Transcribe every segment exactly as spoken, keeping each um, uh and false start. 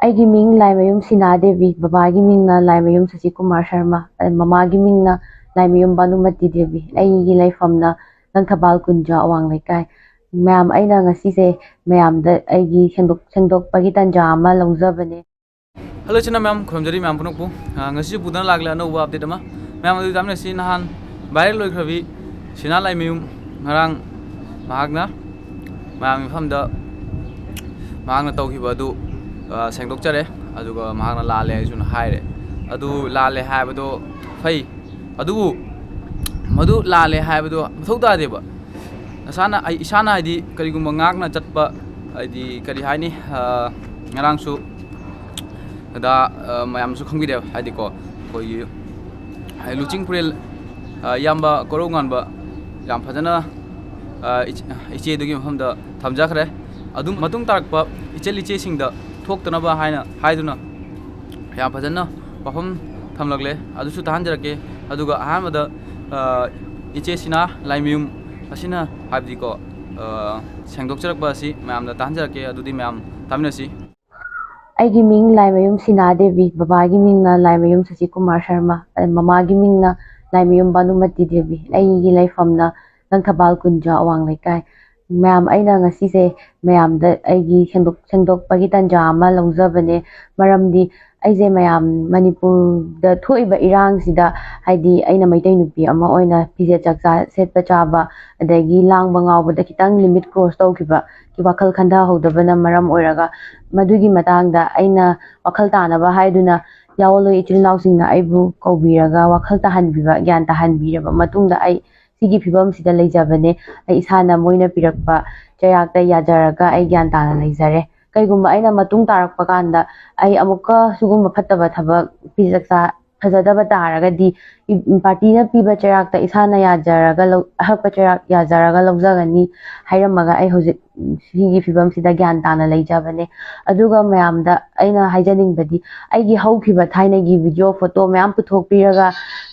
ꯑꯩꯒꯤ ꯃꯤꯡ ꯂꯥꯏꯃꯌꯨꯝ ꯁꯤꯅꯥ ꯗꯦꯕꯤ, ꯕꯕꯥꯒꯤ ꯃꯤꯡꯅ ꯂꯥꯏꯃꯌꯨꯝ ꯁꯁꯤꯀꯨꯃꯥꯔ ꯁꯔꯃ, ꯑ, ꯃꯃꯥꯒꯤ ꯃꯤꯡꯅ ꯂꯥꯏꯃꯌꯨꯝ ꯚꯥꯅꯨꯃꯇꯤ ꯗꯦꯕꯤ꯫ ꯑꯩꯒꯤ ꯂꯩꯐꯝꯅ ꯂꯪꯊꯕꯥꯜ ꯀꯨꯟꯖ, ꯑꯋꯥꯡ ꯂꯩꯀꯥꯏ꯫ ꯃꯌꯥꯝ, ꯑꯩꯅ ꯉꯁꯤꯁꯦ ꯃꯌꯥꯝꯗ ꯑꯩꯒꯤ ꯁꯦꯡꯗꯣꯛ-, ꯁꯦꯡꯗꯣꯛꯄꯒꯤ ꯇꯥꯟꯖꯥ ꯑꯃ ꯂꯧꯖꯕꯅꯦ꯫ ꯍꯜꯂꯣ, ꯏꯆꯤꯟ ꯏꯅꯥꯎ ꯃꯌꯥꯝ, ꯈꯨꯔꯨꯝꯖꯔꯤ ꯃꯌꯥꯝ ꯄꯨꯝꯅꯃꯛꯄꯨ꯫ ꯑ, ꯉꯁꯤꯁꯨ ꯄꯨꯗꯨꯅ ꯂꯥꯛꯂꯦ ꯑꯅꯧꯕ ꯑꯞꯗꯦꯠ ꯑꯃ꯫ ꯃꯌꯥꯝ ꯑꯗꯨ ꯇꯥꯃꯤꯟꯅꯁꯤ꯫ ꯅꯍꯥꯟ ꯚꯥꯏꯔꯦꯜ ꯑꯣꯏꯈ꯭ꯔꯕꯤ ꯁꯤꯅꯥ ꯂꯥꯏꯃꯌꯨꯝ ꯉꯔꯥꯡ ꯃꯍꯥꯛꯅ ꯃꯌꯥꯝꯒꯤ ꯃꯐꯝꯗ ꯃꯍꯥꯛꯅ ꯇꯧꯈꯤꯕ ꯑꯗꯨ, ꯑ, ꯁꯦꯡꯗꯣꯛꯆꯔꯦ꯫ ꯑꯗꯨꯒ ꯃꯍꯥꯛꯅ ꯂꯥꯜꯂꯦ ꯍꯥꯏꯁꯨꯅ ꯍꯥꯏꯔꯦ꯫ ꯑꯗꯨ ꯂꯥꯜꯂꯦ ꯍꯥꯏꯕꯗꯣ ꯐꯩ, ꯑꯗꯨꯕꯨ ꯃꯗꯨ ꯂꯥꯜꯂꯦ ꯍꯥꯏꯕꯗꯣ ꯃꯊꯧ ꯇꯥꯗꯦꯕ꯫ ꯅꯁꯥꯅ, ꯑꯩ ꯏꯁꯥꯅ, ꯍꯥꯏꯗꯤ, ꯀꯔꯤꯒꯨꯝꯕ ꯉꯥꯛꯅ ꯆꯠꯄ, ꯍꯥꯏꯗꯤ, ꯀꯔꯤ ꯍꯥꯏꯅꯤ, ꯑ, ꯉꯔꯥꯡꯁꯨ ꯑꯗ, ꯑ, ꯃꯌꯥꯝꯁꯨ ꯈꯪꯕꯤꯔꯦꯕ, ꯍꯥꯏꯗꯤꯀꯣ, ꯑꯩꯈꯣꯏꯒꯤ, ꯑ, ꯂꯨꯆꯤꯡꯄꯨꯔꯦꯜ, ꯑ, ꯏꯌꯥꯝꯕ ꯀꯣꯔꯧꯉꯥꯟꯕ ꯌꯥꯝ ꯐꯖꯅ, ꯑ, ꯏꯆ-, ꯏꯆꯦꯗꯨꯒꯤ ꯃꯐꯝꯗ ꯊꯝꯖꯈ꯭ꯔꯦ꯫ ꯑꯗꯨꯝ ꯃꯇꯨꯡ ꯇꯥꯔꯛꯄ ꯏꯆꯜ ꯏꯆꯦꯁꯤꯡꯗ ꯊꯣꯛꯇꯅꯕ ꯍꯥꯏꯅ ꯍꯥꯏꯗꯨꯅ ꯌꯥꯝ ꯐꯖꯅ ꯋꯥꯐꯝ ꯊꯝꯂꯛꯂꯦ, ꯑꯗꯨꯁꯨ ꯇꯥꯍꯟꯖꯔꯛꯀꯦ꯫ ꯑꯗꯨꯒ ꯑꯍꯥꯟꯕꯗ, ꯑ, ꯏꯆꯦ ꯁꯤꯅꯥ ꯂꯥꯏꯃꯌꯨꯝ ꯑꯁꯤꯅ, ꯍꯥꯏꯕꯗꯤꯀꯣ, ꯑ, ꯁꯦꯡꯗꯣꯛꯆꯔꯛꯄ ꯑꯁꯤ ꯃꯌꯥꯝꯗ ꯇꯥꯍꯟꯖꯔꯛꯀꯦ꯫ ꯑꯗꯨꯗꯤ ꯃꯌꯥꯝ ꯇꯥꯃꯤꯟꯅꯁꯤ꯫ ꯑꯩꯒꯤ ꯃꯤꯡ ꯂꯥꯏꯃꯌꯨꯝ ꯁꯤꯅꯥ ꯗꯦꯕꯤ, ꯕꯕꯥꯒꯤ ꯃꯤꯡꯅ ꯂꯥꯏꯃꯌꯨꯝ ꯁꯁꯤꯀꯨꯃꯥꯔ ꯁꯔꯃ, ꯑ, ꯃꯃꯥꯒꯤ ꯃꯤꯡꯅ ꯂꯥꯏꯃꯌꯨꯝ ꯚꯥꯅꯨꯃꯇꯤ ꯗꯦꯕꯤ꯫ ꯑꯩꯒꯤ ꯂꯩꯐꯝꯅ ꯂꯪꯊꯕꯥꯜ ꯀꯨꯟꯖ, ꯑꯋꯥꯡ ꯂꯩꯀꯥꯏ꯫ ꯃꯌꯥꯝ, ꯑꯩꯅ ꯉꯁꯤꯁꯦ ꯃꯌꯥꯝꯗ ꯑꯩꯒꯤ ꯁꯦꯡꯗꯣꯛ-, ꯁꯦꯡꯗꯣꯛꯄꯒꯤ ꯇꯥꯟꯖꯥ ꯑꯃ ꯂꯧꯖꯕꯅꯦ꯫ ꯃꯔꯝꯗꯤ ꯑꯩꯁꯦ ꯃꯌꯥꯝ, ꯃꯅꯤꯄꯨꯔꯗ ꯊꯣꯛꯏꯕ ꯏꯔꯥꯡꯁꯤꯗ, ꯍꯥꯏꯗꯤ, ꯑꯩꯅ ꯃꯩꯇꯩ ꯅꯨꯄꯤ ꯑꯃ ꯑꯣꯏꯅ ꯐꯤꯖꯦꯠ ꯆꯥꯛꯆꯥ ꯁꯦꯠꯄ ꯆꯥꯕ, ꯑꯗꯒꯤ ꯂꯥꯡꯕ ꯉꯥꯎꯕꯗ ꯈꯤꯇꯪ ꯂꯤꯃꯤꯠ ꯀ꯭ꯔꯣꯁ ꯇꯧꯈꯤꯕ, ꯋꯥꯈꯜ ꯈꯟꯊꯍꯧꯗꯕꯅ ꯃꯔꯝ ꯑꯣꯏꯔꯒ, ꯃꯗꯨꯒꯤ ꯃꯇꯥꯡꯗ ꯑꯩꯅ ꯋꯥꯈꯜ ꯇꯥꯅꯕ ꯍꯥꯏꯗꯨꯅ ꯌꯥꯑꯣꯟꯂꯣꯏ ꯏꯆꯤꯜ ꯏꯅꯥꯎꯁꯤꯡꯅ ꯑꯩꯕꯨ ꯀꯧꯕꯤꯔꯒ ꯋꯥꯈꯜ ꯇꯥꯍꯟꯕꯤꯕ, ꯒ꯭ꯌꯥꯟ ꯇꯥꯍꯟꯕꯤꯔꯕ ꯃꯇꯨꯡꯗ ꯑꯩ ꯁꯤꯒꯤ ꯐꯤꯕꯝꯁꯤꯗ ꯂꯩꯖꯕꯅꯦ꯫ ꯑꯩ ꯏꯁꯥꯅ ꯃꯣꯏꯅ ꯄꯤꯔꯛꯄ ꯆꯩꯔꯥꯛꯇ ꯌꯥꯖꯔꯒ ꯑꯩ ꯒ꯭ꯌꯥꯟ ꯇꯥꯅ ꯂꯩꯖꯔꯦ꯫ ꯀꯩꯒꯨꯝꯕ ꯑꯩꯅ ꯃꯇꯨꯡ ꯇꯥꯔꯛꯄ ꯀꯥꯟꯗ ꯑꯩ ꯑꯃꯨꯛꯀ ꯁꯤꯒꯨꯝꯕ ꯐꯠꯇꯕ ꯊꯕꯛ, ꯐꯤꯖꯦꯠ ꯆꯥꯛꯆꯥ ꯐꯖꯗꯕ ꯇꯥꯔꯒꯗꯤ, ꯏ-, ꯄꯥꯔꯇꯤꯅ ꯄꯤꯕ ꯆꯩꯔꯥꯛꯇ ꯏꯁꯥꯅ ꯌꯥꯖꯔꯒ ꯂꯧ-, ꯑꯍꯛꯄ ꯆꯩꯔꯥꯛ ꯌꯥꯖꯔꯒ ꯂꯧꯖꯒꯅꯤ ꯍꯥꯏꯔꯝꯃꯒ ꯑꯩ ꯍꯧꯖꯤꯛ ꯁꯤꯒꯤ ꯐꯤꯕꯝꯁꯤꯗ ꯒ꯭ꯌꯥꯟ ꯇꯥꯅ ꯂꯩꯖꯕꯅꯦ꯫ ꯑꯗꯨꯒ ꯃꯌꯥꯝꯗ ꯑꯩꯅ ꯍꯥꯏꯖꯅꯤꯡꯕꯗꯤ, ꯑꯩꯒꯤ ꯍꯧꯈꯤꯕ ꯊꯥꯏꯅꯒꯤ ꯚꯤꯗꯤꯑꯣ, ꯐꯣꯇꯣ ꯃꯌꯥꯝ ꯄꯨꯊꯣꯛꯄꯤꯔꯒ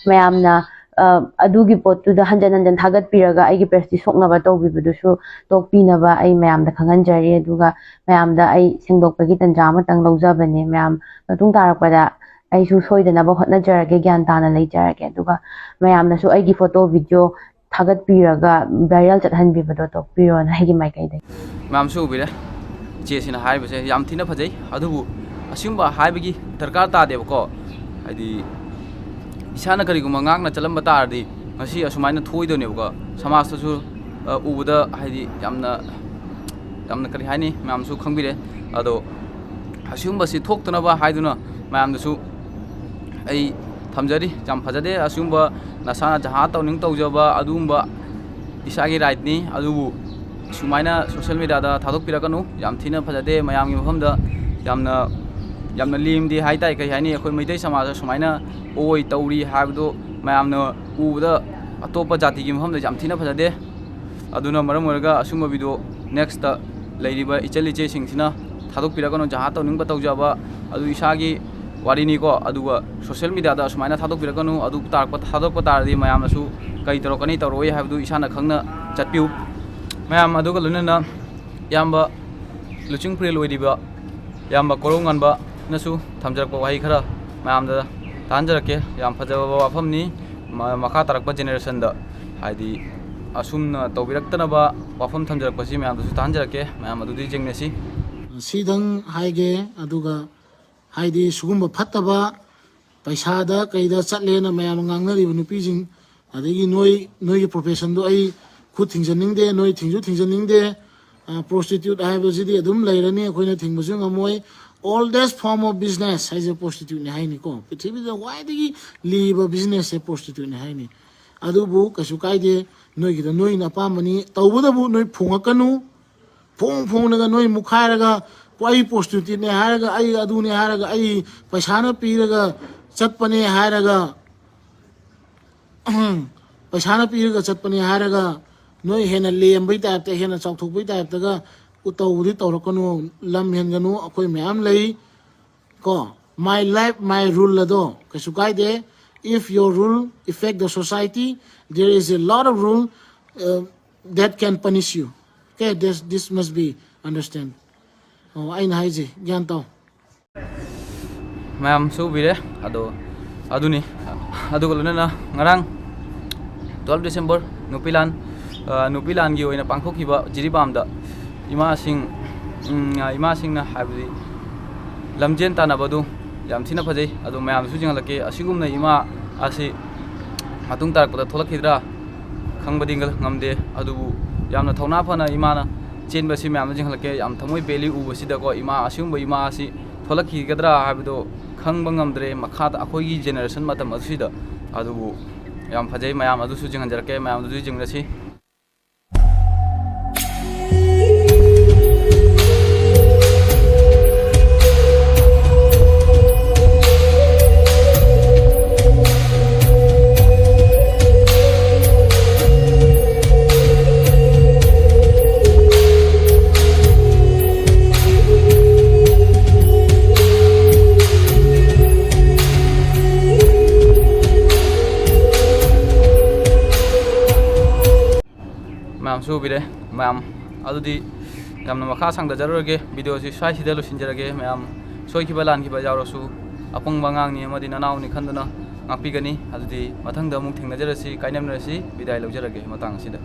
ꯃꯌꯥꯝꯅ ꯑ, ꯑꯗꯨꯒꯤ ꯄꯣꯠꯇꯨꯗ ꯍꯟꯖꯟ ꯍꯟꯖꯟ ꯊꯥꯒꯠꯄꯤꯔꯒ ꯑꯩꯒꯤ prestige ꯁꯣꯛꯅꯕ ꯇꯧꯕꯤꯕꯗꯨꯁꯨ ꯇꯣꯛꯄꯤꯅꯕ ꯑꯩ ꯃꯌꯥꯝꯗ ꯈꯪꯍꯟꯖꯔꯤ꯫ ꯑꯗꯨꯒ ꯃꯌꯥꯝꯗ ꯑꯩ ꯁꯦꯡꯗꯣꯛꯄꯒꯤ ꯇꯟꯖꯥ ꯑꯃꯇꯪ ꯂꯧꯖꯕꯅꯦ꯫ ꯃꯌꯥꯝ ꯃꯇꯨꯡ ꯇꯥꯔꯛꯄꯗ ꯑꯩꯁꯨ ꯁꯣꯏꯗꯅꯕ ꯍꯣꯠꯅꯖꯔꯒꯦ, ꯒ꯭ꯌꯥꯟ ꯇꯥꯅ ꯂꯩꯖꯔꯒꯦ꯫ ꯑꯗꯨꯒ ꯃꯌꯥꯝꯅꯁꯨ ꯑꯩꯒꯤ photo video ꯊꯥꯒꯠꯄꯤꯔꯒ viral ꯆꯠꯍꯟꯕꯤꯕꯗꯣ ꯇꯣꯛꯄꯤꯔꯣꯅ ꯑꯩꯒꯤ ꯃꯥꯏꯀꯩꯗꯒꯤ꯫ ꯃꯌꯥꯝꯁꯨ ꯎꯕꯤꯔꯦ, ꯏꯆꯦꯁꯤꯅ ꯍꯥꯏꯔꯤꯕꯁꯦ ꯌꯥꯝ ꯊꯤꯅ ꯐꯖꯩ꯫ ꯑꯗꯨꯕꯨ ꯑꯁꯤꯒꯨꯝꯕ ꯍꯥꯏꯕꯒꯤ ꯗꯔꯀꯥꯔ ꯇꯥꯗꯦꯕꯀꯣ꯫ ꯍꯥꯏꯗꯤ ꯏꯁꯥꯅ ꯀꯔꯤꯒꯨꯝꯕ ꯉꯥꯛꯅ ꯆꯠꯂꯝꯕ ꯇꯥꯔꯗꯤ ꯉꯁꯤ ꯑꯁꯨꯃꯥꯏꯅ ꯊꯣꯛꯑꯣꯏꯗꯣꯏꯅꯦꯕꯀꯣ꯫ ꯁꯃꯥꯖꯇꯁꯨ, ꯑ, ꯎꯕꯗ ꯍꯥꯏꯗꯤ ꯌꯥꯝꯅ, ꯌꯥꯝꯅ ꯀꯔꯤ ꯍꯥꯏꯅꯤ, ꯃꯌꯥꯝꯁꯨ ꯈꯪꯕꯤꯔꯦ꯫ ꯑꯗꯣ ꯑꯁꯤꯒꯨꯝꯕꯁꯤ ꯊꯣꯛꯇꯅꯕ ꯍꯥꯏꯗꯨꯅ ꯃꯌꯥꯝꯗꯁꯨ ꯑꯩ ꯊꯝꯖꯔꯤ꯫ ꯌꯥꯝ ꯐꯖꯗꯦ ꯑꯁꯤꯒꯨꯝꯕ ꯅꯁꯥꯅ ꯖꯍꯥ ꯇꯧꯅꯤꯡ ꯇꯧꯖꯕ ꯑꯗꯨꯒꯨꯝꯕ ꯏꯁꯥꯒꯤ rightꯅꯤ꯫ ꯑꯗꯨꯕꯨ ꯁꯨꯃꯥꯏꯅ social mediaꯗ ꯊꯥꯗꯣꯛꯄꯤꯔꯛꯀꯅꯨ꯫ ꯌꯥꯝ ꯊꯤꯅ ꯐꯖꯗꯦ꯫ ꯃꯌꯥꯝꯒꯤ ꯃꯐꯝꯗ ꯌꯥꯝꯅ, ꯌꯥꯝꯅ ꯂꯦꯝꯗꯦ ꯍꯥꯏ ꯇꯥꯏ꯫ ꯀꯔꯤ ꯍꯥꯏꯅꯤ, ꯑꯩꯈꯣꯏ ꯃꯩꯇꯩ ꯁꯃꯥꯖꯗ ꯁꯨꯃꯥꯏꯅ ꯑꯣꯏ ꯇꯧꯔꯤ ꯍꯥꯏꯕꯗꯣ ꯃꯌꯥꯝꯅ ꯎꯕꯗ ꯑꯇꯣꯞꯄ ꯖꯥꯇꯤꯒꯤ ꯃꯐꯝꯗ ꯌꯥꯝ ꯊꯤꯅ ꯐꯖꯗꯦ꯫ ꯑꯗꯨꯅ ꯃꯔꯝ ꯑꯣꯏꯔꯒ ꯑꯁꯤꯒꯨꯝꯕ video nextꯇ ꯂꯩꯔꯤꯕ ꯏꯆꯜ ꯏꯆꯦꯁꯤꯡꯁꯤꯅ ꯊꯥꯗꯣꯛꯄꯤꯔꯛꯀꯅꯨ꯫ ꯖꯍꯥ ꯇꯧꯅꯤꯡꯕ ꯇꯧꯖꯕ ꯑꯗꯨ ꯏꯁꯥꯒꯤ ꯋꯥꯔꯤꯅꯤꯀꯣ꯫ ꯑꯗꯨꯒ social mediaꯗ ꯑꯁꯨꯃꯥꯏꯅ ꯊꯥꯗꯣꯛꯄꯤꯔꯛꯀꯅꯨ꯫ ꯑꯗꯨ ꯇꯥꯔꯛꯄ, ꯊꯥꯗꯣꯛꯄ ꯇꯥꯔꯗꯤ ꯃꯌꯥꯝꯅꯁꯨ ꯀꯔꯤ ꯇꯧꯔꯛꯀꯅꯤ, ꯇꯧꯔꯛꯑꯣꯏ ꯍꯥꯏꯕꯗꯨ ꯏꯁꯥꯅ ꯈꯪꯅ ꯆꯠꯄꯤꯌꯨ꯫ ꯃꯌꯥꯝ ꯑꯗꯨꯒ ꯂꯣꯏꯅꯅ ꯏꯌꯥꯝꯕ ꯂꯨꯆꯤꯡ ꯄꯨꯔꯦꯜ ꯑꯣꯏꯔꯤꯕ ꯏꯌꯥꯝꯕ ꯀꯣꯔꯧꯉꯥꯟꯕꯅꯁꯨ ꯊꯝꯖꯔꯛꯄ ꯋꯥꯍꯩ ꯈꯔ ꯃꯌꯥꯝꯗ ꯇꯥꯍꯟꯖꯔꯛꯀꯦ꯫ ꯌꯥꯝ ꯐꯖꯕ ꯋꯥꯐꯝꯅꯤ꯫ ꯃ-, ꯃꯈꯥ ꯇꯥꯔꯛꯄ generationꯗ ꯍꯥꯏꯗꯤ ꯑꯁꯨꯝꯅ ꯇꯧꯕꯤꯔꯛꯇꯅꯕ ꯋꯥꯐꯝ ꯊꯝꯖꯔꯛꯄꯁꯤ ꯃꯌꯥꯝꯗꯁꯨ ꯇꯥꯍꯟꯖꯔꯛꯀꯦ꯫ ꯃꯌꯥꯝ ꯑꯗꯨꯗꯤ ꯌꯦꯡꯅꯁꯤ꯫ ꯁꯤꯗꯪ ꯍꯥꯏꯒꯦ꯫ ꯑꯗꯨꯒ ꯍꯥꯏꯗꯤ ꯁꯤꯒꯨꯝꯕ ꯐꯠꯇꯕ ꯄꯩꯁꯥꯗ ꯀꯩꯗ ꯆꯠꯂꯦꯅ ꯃꯌꯥꯝꯅ ꯉꯥꯡꯅꯔꯤꯕ ꯅꯨꯄꯤꯁꯤꯡ, ꯑꯗꯒꯤ ꯅꯣꯏ, ꯅꯣꯏꯒꯤ professionꯗꯣ ꯑꯩ ꯈꯨꯠ ꯊꯤꯡꯖꯟꯅꯤꯡꯗꯦ, ꯅꯣꯏ ꯊꯤꯡꯁꯨ ꯊꯤꯡꯖꯟꯅꯤꯡꯗꯦ꯫ ꯑ, prostitute ꯍꯥꯏꯕꯁꯤꯗꯤ ꯑꯗꯨꯝ ꯂꯩꯔꯅꯤ, ꯑꯩꯈꯣꯏꯅ ꯊꯤꯡꯕꯁꯨ ꯉꯝꯃꯣꯏ꯫ Oldest form of business ꯍꯥꯏꯁꯦ prostituteꯅꯤ ꯍꯥꯏꯅꯤꯀꯣ꯫ ꯄ꯭ꯔꯤꯊꯤꯕꯤꯗ ꯈ꯭ꯋꯥꯏꯗꯒꯤ ꯂꯤꯕ businessꯁꯦ prostituteꯅꯤ ꯍꯥꯏꯅꯤ꯫ ꯑꯗꯨꯕꯨ ꯀꯩꯁꯨ ꯀꯥꯏꯗꯦ, ꯅꯣꯏꯒꯤꯗ ꯅꯣꯏꯅ ꯑꯄꯥꯝꯕꯅꯤ꯫ ꯇꯧꯕꯇꯕꯨ ꯅꯣꯏ ꯐꯣꯡꯉꯛꯀꯅꯨ꯫ ꯐꯣꯡ ꯐꯣꯡꯂꯒ ꯅꯣꯏ ꯃꯨꯛꯈꯥꯏꯔꯒ, "ꯑꯩ prostituteꯅꯦ" ꯍꯥꯏꯔꯒ, "ꯑꯩ ꯑꯗꯨꯅꯦ" ꯍꯥꯏꯔꯒ, "ꯑꯩ ꯄꯩꯁꯥꯅ ꯄꯤꯔꯒ ꯆꯠꯄꯅꯦ" ꯍꯥꯏꯔꯒ, ꯄꯩꯁꯥꯅ ꯄꯤꯔꯒ ꯆꯠꯄꯅꯦ ꯍꯥꯏꯔꯒ, ꯅꯣꯏ ꯍꯦꯟꯅ ꯂꯦꯝꯕꯩ typeꯇ, ꯍꯦꯟꯅ ꯆꯥꯎꯊꯣꯛꯄꯩ typeꯇꯒ ꯇꯧꯕꯗꯤ ꯇꯧꯔꯛꯀꯅꯨ꯫ ꯂꯝ ꯍꯦꯟꯒꯅꯨ, ꯑꯩꯈꯣꯏ ꯃꯌꯥꯝ ꯂꯩ꯫ ꯀꯣ, "My life, my rule" ꯑꯗꯣ ꯀꯩꯁꯨ ꯀꯥꯏꯗꯦ꯫ If your rule affect the society, there is a lot of rule uh, that can punish you. Okay, this, this must be understand. ꯑꯣ, ꯑꯩꯅ ꯍꯥꯏꯁꯦ ꯒ꯭ꯌꯥꯟ ꯇꯥꯎ꯫ ꯃꯌꯥꯝꯁꯨ ꯎꯕꯤꯔꯦ꯫ ꯑꯗꯣ ꯑꯗꯨꯅꯤ꯫ ꯑꯗꯨꯒ ꯂꯣꯏꯅꯅ ꯉꯔꯥꯡ twelve December ꯅꯨꯄꯤ ꯂꯥꯟ, ꯑ, ꯅꯨꯄꯤ ꯂꯥꯟꯒꯤ ꯑꯣꯏꯅ ꯄꯥꯡꯊꯣꯛꯈꯤꯕ ꯖꯤꯔꯤꯕꯥꯝꯗ ꯏꯃꯥꯁꯤꯡ, ꯎꯝ, ꯏꯃꯥꯁꯤꯡꯅ ꯍꯥꯏꯕꯗꯤ ꯂꯝꯖꯦꯟ ꯇꯥꯟꯅꯕꯗꯨ ꯌꯥꯝ ꯊꯤꯅ ꯐꯖꯩ꯫ ꯑꯗꯣ ꯃꯌꯥꯝꯁꯨ ꯌꯦꯡꯍꯜꯂꯛꯀꯦ꯫ ꯑꯁꯤꯒꯨꯝꯅ ꯏꯃꯥ ꯑꯁꯤ ꯃꯇꯨꯡ ꯇꯥꯔꯛꯄꯗ ꯊꯣꯛꯂꯛꯈꯤꯗ꯭ꯔꯥ ꯈꯪꯕꯗꯤ ꯉꯝꯗꯦ꯫ ꯑꯗꯨꯕꯨ ꯌꯥꯝꯅ ꯊꯧꯅꯥ ꯐꯅ ꯏꯃꯥꯅ ꯆꯦꯟꯕꯁꯤ ꯃꯌꯥꯝꯅ ꯌꯦꯡꯍꯜꯂꯛꯀꯦ꯫ ꯌꯥꯝ ꯊꯃꯣꯏ ꯄꯦꯜꯂꯤ ꯎꯕꯁꯤꯗꯀꯣ꯫ ꯏꯃꯥ, ꯑꯁꯤꯒꯨꯝꯕ ꯏꯃꯥ ꯑꯁꯤ ꯊꯣꯛꯂꯛꯈꯤꯒꯗ꯭ꯔꯥ ꯍꯥꯏꯕꯗꯣ ꯈꯪꯕ ꯉꯝꯗ꯭ꯔꯦ ꯃꯈꯥꯗ ꯑꯩꯈꯣꯏꯒꯤ generation ꯃꯇꯝ ꯑꯁꯤꯗ꯫ ꯑꯗꯨꯕꯨ ꯌꯥꯝ ꯐꯖꯩ꯫ ꯃꯌꯥꯝ ꯑꯗꯨꯁꯨ ꯌꯦꯡꯍꯟꯖꯔꯛꯀꯦ꯫ ꯃꯌꯥꯝ ꯑꯗꯨꯁꯨ ꯌꯦꯡꯃꯤꯟꯅꯁꯤ꯫ ꯃꯌꯥꯝꯁꯨ ꯎꯕꯤꯔꯦ꯫ ꯃꯌꯥꯝ ꯑꯗꯨꯗꯤ ꯌꯥꯝꯅ ꯃꯈꯥ ꯁꯥꯡꯊꯖꯔꯨꯔꯒꯦ꯫ Video ꯁꯤ ꯁ꯭ꯋꯥꯏꯁꯤꯗ ꯂꯣꯏꯁꯤꯟꯖꯔꯒꯦ꯫ ꯃꯌꯥꯝ ꯁꯣꯏꯈꯤꯕ ꯂꯥꯟꯈꯤꯕ ꯌꯥꯎꯔꯁꯨ ꯑꯄꯪꯕ ꯑꯉꯥꯡꯅꯤ ꯑꯃꯗꯤ ꯅꯅꯥꯎꯅꯤ ꯈꯟꯗꯨꯅ ꯉꯥꯛꯄꯤꯒꯅꯤ꯫ ꯑꯗꯨꯗꯤ ꯃꯊꯪꯗ ꯑꯃꯨꯛ ꯊꯦꯡꯅꯖꯔꯁꯤ, ꯀꯥꯏꯅꯃꯤꯟꯅꯔꯁꯤ꯫ ꯕꯤꯗꯥꯏ ꯂꯧꯖꯔꯒꯦ ꯃꯇꯥꯡ ꯑꯁꯤꯗ꯫